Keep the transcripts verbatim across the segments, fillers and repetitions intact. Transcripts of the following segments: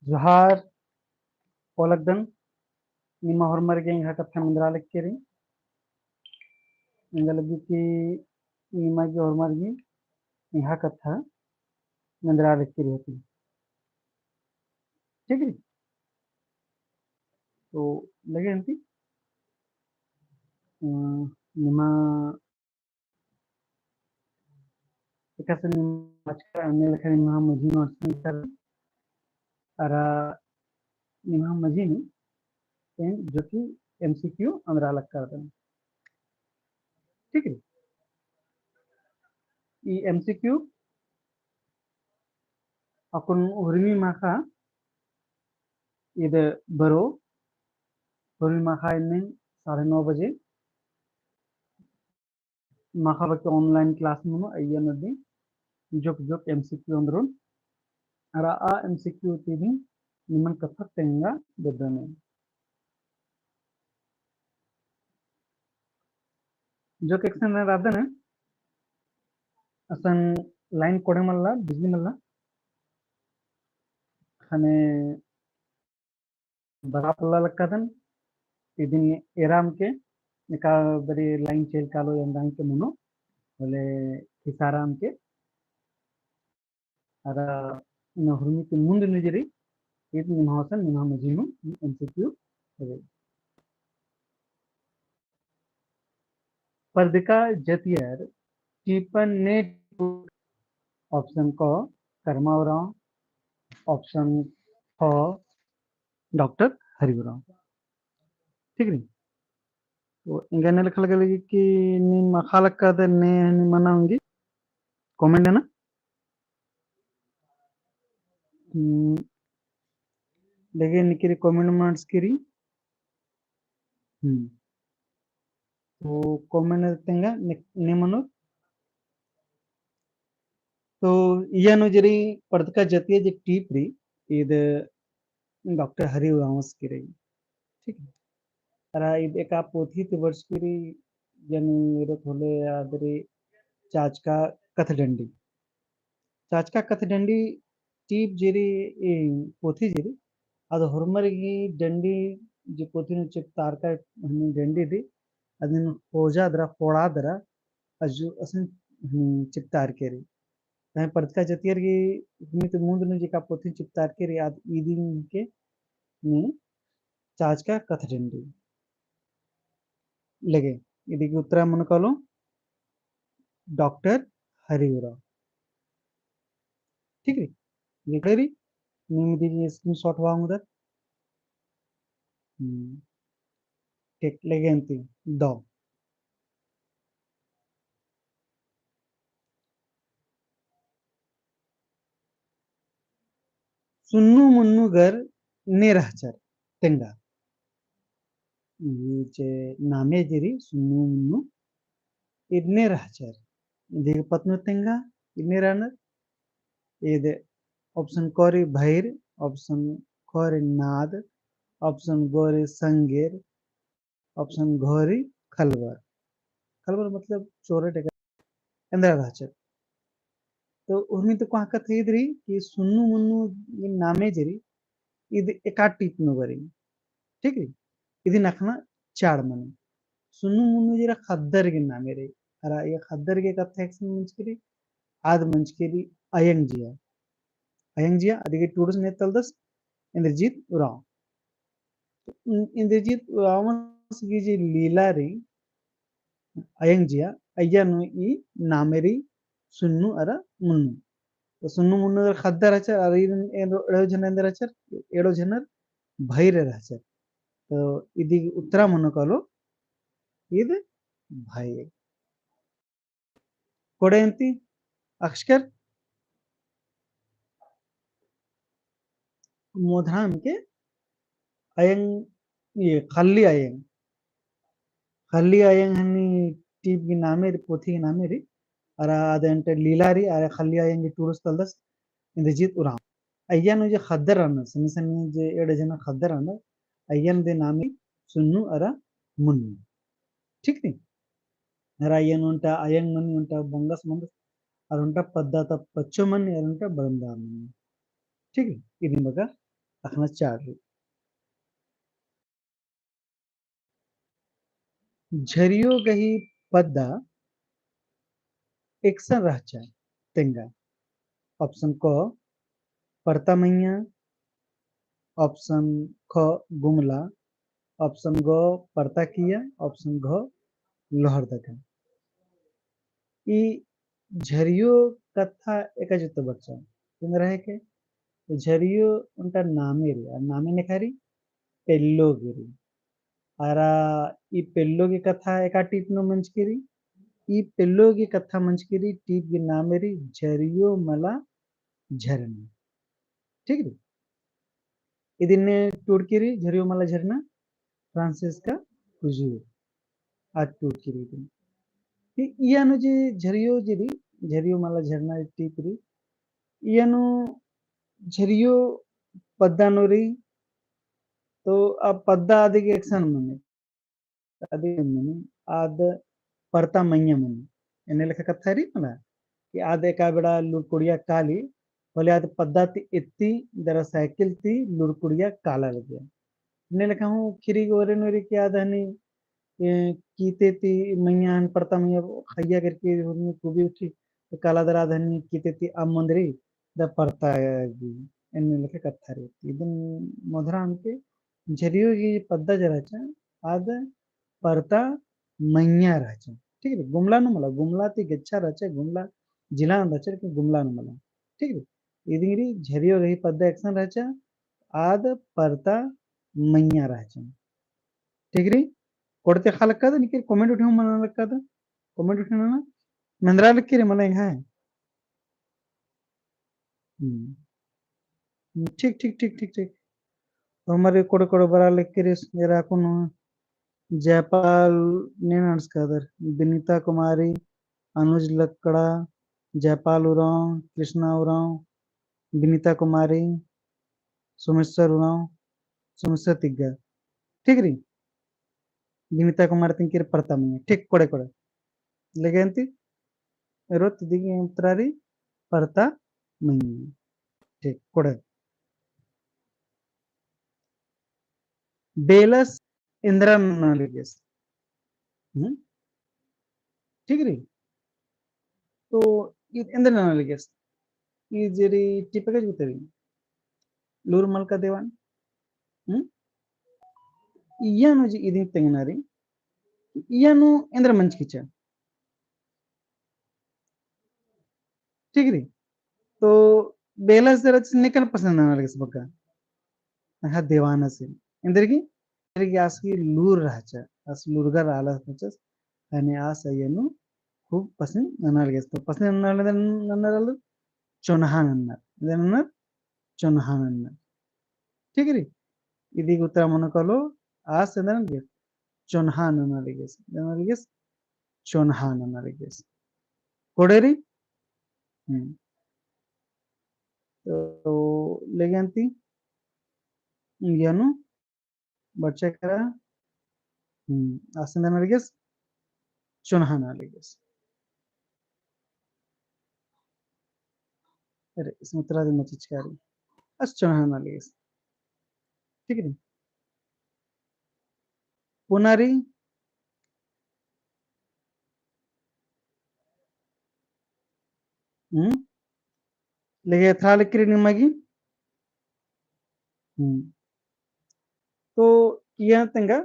जोहार ओलगदन, निमा होरमर गे एंग्है कत्था मेंदरा लक्की रई। एंगा लगी कि निमा गे होरमर गे एंग्है कत्था मेंदरा लक्की रई होती। ठीक रई? तो लगे अन्ती, अ, निमा एकासे निमा मचका अन्ने लेखा निमा मझी नू अंड़सन इत्तर। अरा निमा मझी नू एन जो कि MCQ अंदरा लक्कादन। ठीक है? ई MCQ अक्कुन उर्मी माखा ईद बरो, उर्मी माखा इन्ने साढ़े नौ बजे माखा बके online class मनो अइय्या नू दिम जोक जोक MCQ ओन्द्रोन। अरा आ MCQ ती दिम निमन कत्था तेंगा बेद्दन। जोक एकसन रअदन, असन line कोड़े मल्ला, बिजली मल्ला। ख़ने बरा पोल्ला लक्कादन, इदिन एरा अमके, एका बारी line चेल कालो एन्दा अमके मनो, होले खिसारा अमके। अरा इन्ना उर्मी ती मुन्द नू जे रई, ईद निम्है असन, निम्है मझी नू MCQ रई। परदका जतियर टीपन ने, option क करमा उराँव, option ख डॉक्टर हरि उराँव। ठीक रई? तो एंगा ने लेखा लगे लगी कि नीम अख़ा लक्कादर ने, नीम मना ओंगी comment नना। हम्म, लगे निकिरी comment मंजकी रई। हम्म। तो comment तेंगा ने, ने मनो। तो इय्या नू जे रई परदका जतियर जे टीप रई, ईद डॉक्टर हरि उराँवस की रई। ठीक है। अरा ईद एका पोथी ती बरचकी रई, जन ईद होले आद रई चाचका कथडंडी। चाचका कथडंडी टीप जे रई, ए, पोथी जे रई, आद होरमर गही डंडी जे पोथी नू चिपतारका हनी डंडी रई, अदिन खोजा दरा, खोड़ा दरा, अजु असन, हम्म, चिपतारकी रई। तहें परदका जतियर गही उर्मी ती मुन्द नू जे एका पोथी चिपतारकी रई, आद इदिन के नी चाचका कथडंडी। लगे, इदी गही उत्तरा मनो कालो डॉक्टर हरि उराँव। ठीक रई? लिखड़े रई, नीम इदी screenshot होआ ओंगदर। हम्म। ठीक, लगे अन्ती, दव। सुन्नू मुन्नू गर ने रहचर तेंगा। ई जे नामे जे रई सुन्नू मुन्नू, ईद ने रहचर। इदी गही पत्त नू तेंगा, ईद ने रअनर। ईद option क रई भइर, option ख रई नाद, option ग रई संगेर, option घ रई खलबर। खलबर मतलब चोर डकैत एन्दरा रहचर। तो उर्मी ती कोहा कत्था ईद रई कि सुन्नू मुन्नू गही नामे जे रई, ईद एका टीप नू बरई। ठीक रई? इदिन अख़ना चाड़ मनी। सुन्नू मुन्नू जे रई ख़द्दर गही नामे रई। अरा ई ख़द्दर गही कत्था एकसन मंजकी रई, आद मंजकी रई अयंग जिया। अयंग जिया, अदी गही टूड़ुस ने तलदस इन्द्रजीत उराँव। तो इन-, इन्द्रजीत उराँवस गही जे लीला रई, अयंग जिया, अइय्या नू ई नामे रई सुन्नू अरा मुन्नू। तो सुन्नू मुन्नू गर ख़द्दर रहचर, अरा ईद एन-, एड़ो झनर एन्दर रहचर, एड़ो झनर भइर रहचर। तो इदी गही उत्तरा मनो कालो, ईद भइर। कोड़े अन्ती अख़चकर मोधराम के अयंग, ये, खल्ली अयंग। खल्ली अयंग हनी टीप गही नामे रई, पोथी गही नामे रई। अरा आद अन्ते लीला रई, अरा खल्ली अयंग गही टूड़ुस तलदस इन्द्रजीत उराँव। अइय्या नू जे ख़द्दर रअनर, सन्नी सन्नी जे एड़े झनर ख़द्दर रअनर, अइय्या नू दे नामे सुन्नू अरा मुन्नू। ठीक रई? अरा अइय्या नू ओन्टा अयंग मनी, ओन्टा बंगस मनी, अरा ओन्टा पद्दा ता पच्चो मनी, अरा ओन्टा बरंदा मनी। ठीक रई? इदिन बग्गे अख़ना चाड़ रई। झरियो गही पद्दा एकसन रहचा तेंगा। Option क परता मइय्याँ, option ख गुमला, option ग परता किय्या, option घ लोहरदगा। ई झरियो कत्था एका जुत्ता बरचा। तेंगा रहे के? झरियो ओन्टा नामे रई, आ नामे नेखा रई, पेल्लो गे रई। अरा ई पेल्लो गे कत्था एका टीप नू मंजकी रई, ई पेल्लो गे कत्था मंजकी रई, टीप गे नामे रई झरियो मला झरना। ठीक रई? इदिन टूड़की रई झरियो मला झरना, फ्रांसिस्का कुजूर। आ टूड़की रई इदिन। ती इया नू जे झरियो जे रई, झरियो मला झरना टीप रई, इया नू झरियो पद्दा नू रई, तो आ पद्दा आदि गे एकसन मनी, आदि मनी, आद परता मइय्याँ मनी। एन्ने लेखा कत्था रई मला, कि आद एका बेड़ा लुरकुड़िया काली, होले आद पद्दा ती एत्ती दरा साइकिल ती लुरकुड़िया काला लगिया। एन्ने लेखा हूँ खीरी गे ओरे नू रई कि आद हनी, ए, कीते ती मइय्याँ हन परता मइय्याँ खइया करके हुरमी कुबी उठी, तो काला दरा आद हनी कीते ती अम्म ओन्द्री, द परता गी। एन्ने लेखा कत्था रई। इदिन मोधरा अमके झरियो गे पद्दा जे रहचा, आद परता मइय्याँ रहचा। ठीक रई? गुमला नू मला, गुमला ती गेच्छा रहचा, गुमला जिला नू रहचा, लेकिन गुमला नू मला। ठीक रई? इदिन रई झरियो गही पद्दा एकसन रहचा, आद परता मइय्याँ रहचा। ठीक रई? कोड़ते ख़ा लक्काद, निकिर comment उठे मना लक्काद, comment उठे ना, मेंदरा लक्की रई मला एंग्है। हम्म। हम्म, ठीक, ठीक, ठीक, ठीक, ठीक। तो हमारे कोड़े कोड़े बरा लक्की रई, एरा कुन जयपाल ने नंजकादर, बिनीता कुमारी, अनुज लकड़ा, जयपाल उराँव, कृष्णा उराँव, बिनीता कुमारी, सोमेश्वर उराँव, सोमेश्वर तिग्गा। ठीक रई? बिनीता कुमारी तिंकिर परता मइय्याँ। ठीक, कोड़े कोड़े। लेगे अन्ती, एरो तिदिगे उत्तरा रई परता मइय्याँ। ठीक, कोड़े। बेलस एन्दरा नना लगियस। हम्म? ठीक रई? तो ई एन्दरा नना लगियस। ई जे रई टिपकज गुतरी। लूर मलका देवान। हम्म? इया नू जे इदिन तेंगना रई। इया नू एन्दरा मंजकी चा। ठीक रई? तो बेलस दरा चिन्ह निकल पसंद नना लगियस बग्गा। हाँ, देवान से। एन्देरगे, एन्देरगे आस गे लूर रहचा, आस लूरगर आलस रहचस, ख़ने आस अइय्या नू खूब पसंद नना लगियस। तो पसंद नना लगियस, नना लगियस, चोन्हा नन्नर। एन्देर नन्नर, चोन्हा नन्नर। ठीक रई? इदी गे उत्तरा मनो कालो, आस एन्देर नना लगियस, चोन्हा नना लगियस, नना लगियस, चोन्हा नना लगियस। कोड़े रई? हम्म। तो लेगे अन्ती, इया नू बच्चा करा, हम्म, आस एन्देर नना लगियस, चोन्हा नना लगियस। अरे, इसमें उत्तरा दिम चिचका रई। आस चोन्हा नना लगियस। ठीक रई? पुना रई। हम्म? लेगे एथरा लक्की रई निमा गे। हम्म। तो इया तेंगा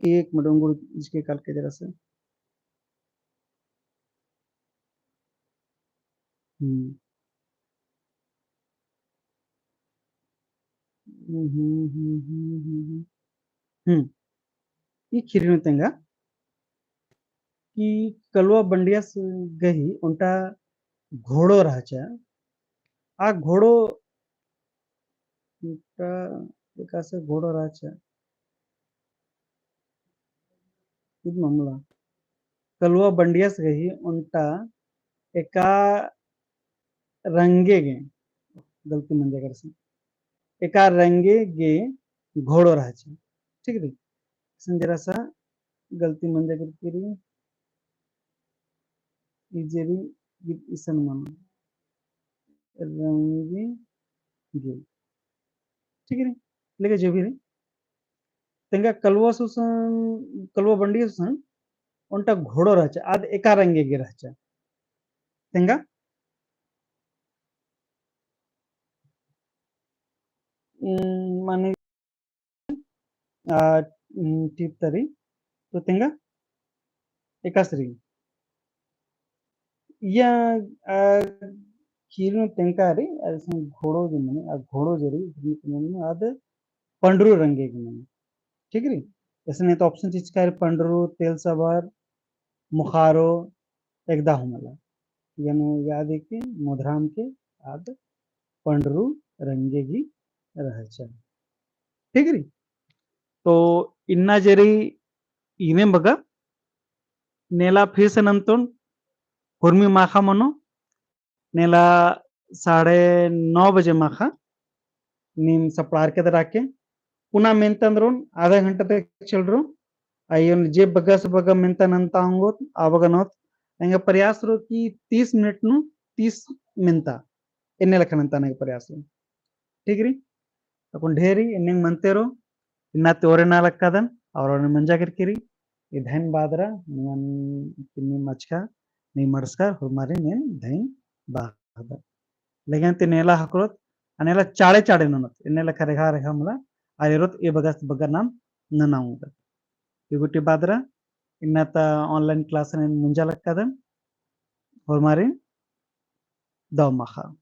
एक मिनट उंगुर इसके काल के जरा से। हम्म। हम्म, हम्म, हम्म, हम्म, हम्म, हम्म। हम्म। ई खीरी नू तेंगा कि कलवा बंडियस गही ओन्टा घोड़ो रहचा। आ घोड़ो ओन्टा एकासे घोड़ो रहचा। ईद मामला। कलवा बंडियस गही ओन्टा एका रंगे गे, गलती मंजा केरसन, एका रंगे गे घोड़ो रहचा। ठीक रई? इसन जरा सा गलती मंजा केरकी रई, ई जे रई, ई इसन मनो। रंगे गे। ठीक रई, लेकिन जो भी रई। तेंगा कलवा सुसन, कलवा बंडी सुसन, ओन्टा घोड़ो रहचा, आद एका रंगे गे रहचा। तेंगा, उम, माने, आ, उम, टिप तरी, तो तेंगा एकासे रई। या, आ, खीर नू तेंका रई, आ, इसमें घोड़ो जे मने, आ, घोड़ो जे रई, इसमें तेंगा मने, आद पंडरू रंगे गे मने। ठीक रई? इसने तो option चिचका रई, पंडरू, तेल सबर, मुखारो, एकदा हूँ मला। यानी याद है कि मोधराम के आद पंडरू रंगे गे रहचा। ठीक रई? तो इन्ना जे रई इन्ने बग्गे नेला फिर से नन्तोन हुरमी माखा मनो, नेला साढ़े नौ बजे माखा नीम सपड़ार के दरा के पुना मेन्ता नन्दरोन, आधा घंटा तक चलरो। आयोन जे बग्गे से बग्गे मेन्ता नन्ता ओंगोत, आ बग्गे ननोत, एंगा प्रयास रओ कि तीस मिनट नू तीस मेन्ता, एन्ने लेखा नन्ता नना गे प्रयास रओ। ठीक रई? अक्कुन ढेर रई, एन्ने मन्ते रओ, इन्ना ती ओरे नना लक्कादन, और ओरे मंजा केरकी रई, ई धैन बादरा, निमन किन्नी मचका, नी मड़सकर, हुरमारी नीन धैन बादरा। लेकिन ती नेला हकरोत, आ नेला चाड़े चाड़े ननोत, एन्ने लेखा रेखा रेखा मला, आर एरोत ए बग्गे से बग्गे नाम नना ओंगदत। ई गूटी बादरा, इन्ना ता online class नीन मंजा लक्कादन, हुरमारी दव माखा।